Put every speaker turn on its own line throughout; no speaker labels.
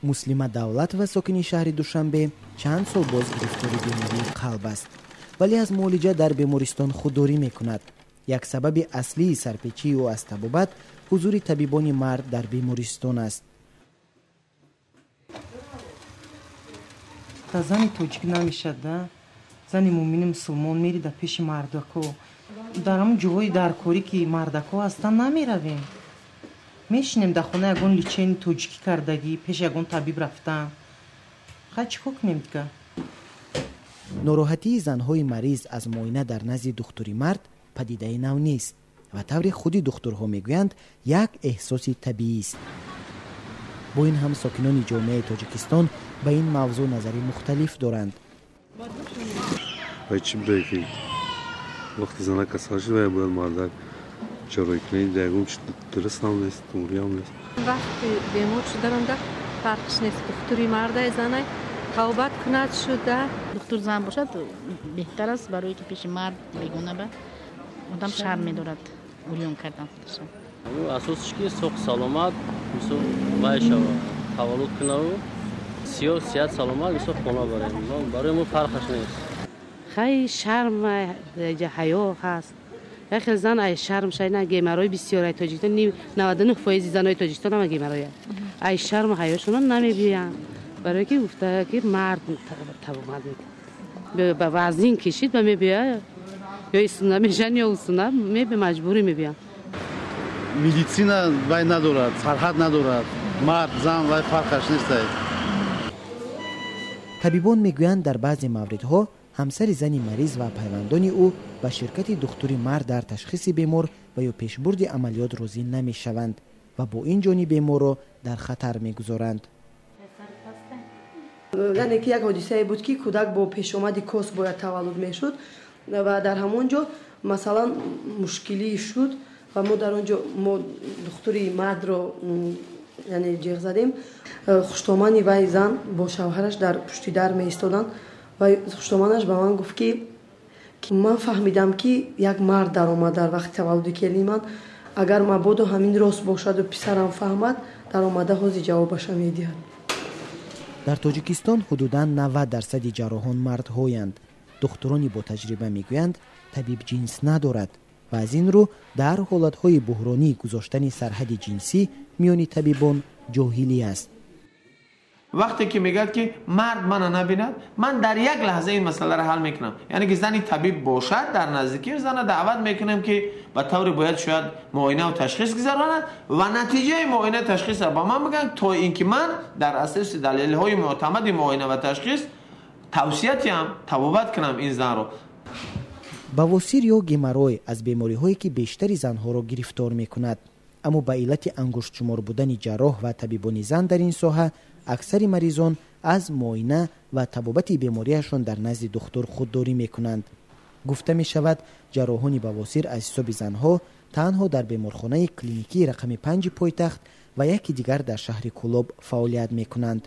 Муслима Давлатова, сокини шаҳри Душанбе, чанд сол боз гирифтори бемории қалб аст, вале аз муолиҷа дар бемористон худдорӣ мекунад. Як сабаби аслии сарпечии ӯ аз табобат ҳузури табибони мард дар бемористон аст.
Та зани тоҷик намешад, да? Зани муъмини мусулмон мери дар пеши мардако. Дар ҳамон ҷоҳои даркорӣ, ки мардако ҳастанд, намеравем. Мешинем дар хона, ягон лечение тоҷикӣ кардагӣ, пеши ягон табиб рафтан. Хай, чӣ кор кунем дига?
Нороҳатии занҳои мариз аз муоина дар назди духтури мард падидаи нав нест ва тавре худи духтурҳо мегӯянд, як эҳсоси табиист. Бо ин ҳам сокинони ҷомеаи Тоҷикистон ба ин мавзӯъ назари мухталиф доранд.
Вай чӣ будае, ки вақти зана касал шуд, вай бояд мардак ҷарроҳӣ кунед? Ягон чи дуруст ҳам нест, туғриам нест.
Вақти бемор шуданамда фарқш нест, духтури мардай, занай тавбат кунад шуда.
Духтур зан бошад, беҳтар аст, барое ки пеши мард бегона ба одам шарм медорад урён кардан худашо.
Асосиш ки соқ саломат, мисол, вай шава, таваллуд кунаву сиёҳ сиҳат саломат, мисол, хона барем. Барои мо фарқаш нест.
Хай, шарм, ҳаё ҳаст. Як хел зан ай шарм шайна геморрой бисёр ай Тоҷикистон, 99% занои Тоҷикистон ҳама геморроя. Ай шарму ҳаёшона намебиёянд, барое ки гуфта ки мард табобат мекунад. Ба вазнин кишид ба мебиёя, ё истунда мешан, ё устунда меби, маҷбурӣ мебиёянд.
Медицина вай надорад, сарҳад надорад, мард, зан, вай фарқаш нестай.
Табибон мегӯянд, дар баъзе мавридҳо ҳамсари зани мариз ва пайвандони ӯ ба ширкати духтури мард дар ташхиси бемор ва ё пешбурди амалиёт розӣ намешаванд ва бо ин ҷони беморро дар хатар мегузоранд.
Яъне ки як ҳодисае буд, ки кӯдак бо пешомади кос бояд таваллуд мешуд ва дар ҳамон ҷо, масалан, мушкилӣ шуд ва мо дар он ҷо мо духтури мардро, яъне, ҷеғ задем. Хуштомани вай зан бо шавҳараш дар пушти дар меистоданд ва хуштоманаш ба ман гуфт, ки ман фаҳмидам, ки як мард даромад дар вақти таваллуди келини ман. Агар мабодо ҳамин рост бошаду писарам фаҳмад, даромада ҳозир ҷавобаша медиҳад.
Дар Тоҷикистон ҳудудан 90% ҷарроҳон мардҳоянд. Духтурони ботаҷриба мегӯянд, табиб ҷинс надорад ва аз ин рӯ дар ҳолатҳои буҳронӣ гузоштани сарҳади ҷинсӣ миёни табибон ҷоҳилӣ аст.
Вақте ки мегӯяд, ки мард мана набинад, ман дар як лаҳза ин масъаларо ҳал мекунам. Яъне ки зани табиб бошад дар наздикӣ, зана даъват мекунем, ки ба тавре бояд шояд муоинаву ташхис гузаронад ва натиҷаи муоина ташхисро ба ман бигӯянд, то ин ки ман дар асоси далелҳои мӯътамади муоина ва ташхис тавсиятиам табобат кунам ин занро.
Бавосир ё геморрой аз бемориҳое, ки бештари занҳоро гирифтор мекунад, аммо ба иллати ангуштшумор будани ҷарроҳ ва табибони зан дар ин соҳа, аксари маризон аз муоина ва табобати бемориашон дар назди духтур худдорӣ мекунанд. Гуфта мешавад, ҷарроҳони бавосир аз ҳисоби занҳо танҳо дар беморхонаи клиникии рақами 5-и пойтахт ва яке дигар дар шаҳри Кӯлоб фаъолият мекунанд.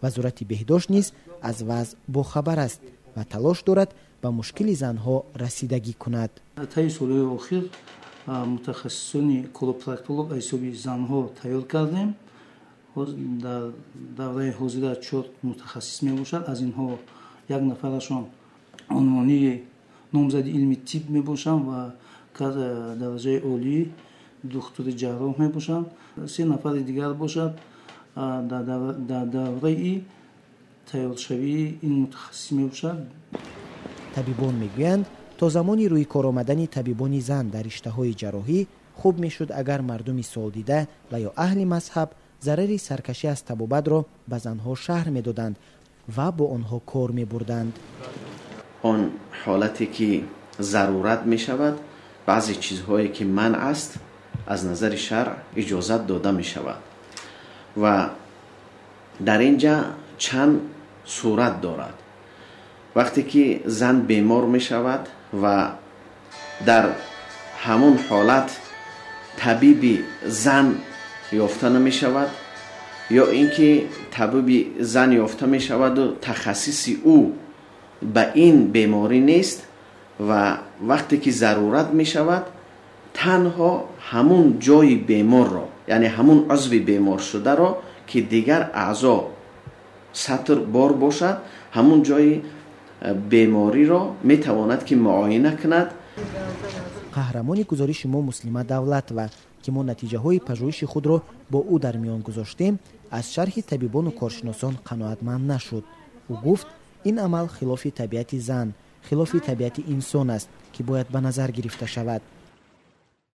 Вазорати беҳдошт низ аз вазъ бохабар аст ва талош дорад ба мушкили занҳо расидагӣ кунад.
Таи солҳои охир мутахассисони колопроктолог аз ҳисоби занҳо тайёр кардем. Дар давраи ҳозира чор мутахассис мебошад. Аз инҳо як нафарашон унвонии номзади илми тиб мебошанд ва дараҷаи олии духтури ҷарроҳ мебошанд. Се нафари дигар бошад, дар давраи тайёршавии ин мутахассис мебошад.
Табибон мегӯянд, то замони рӯи кор омадани табибони зан дар риштаҳои ҷарроҳӣ, хуб мешуд, агар мардуми солдида ва ё аҳли мазҳаб зарари саркашӣ аз табобатро ба занҳо шарҳ медоданд ва бо онҳо кор мебурданд.
Он ҳолате ки зарурат мешавад, баъзе чизҳое ки манъ аст, аз назари шаръ иҷозат дода мешавад ва дар ин ҷа чанд сурат дорад. Вақте ки зан бемор мешавад ва дар ҳамон ҳолат табиби зан ёфта намешавад ё ин ки табиби зан ёфта мешаваду тахассиси ӯ ба ин беморӣ нест ва вақте ки зарурат мешавад, танҳо ҳамун ҷои беморро, яъне ҳамун узви беморшударо ки дигар аъзо сатр бор бошад, ҳамун ҷои бемориро метавонад ки муоина кунад.
Қаҳрамони гузориши мо Муслима Давлатова, ки мо натиҷаҳои пажӯҳиши худро бо ӯ дар миён гузоштем, аз шарҳи табибону коршиносон қаноатманд нашуд. Ӯ гуфт, ин амал хилофи табиати зан, хилофи табиати инсон аст, ки бояд ба назар гирифта шавад.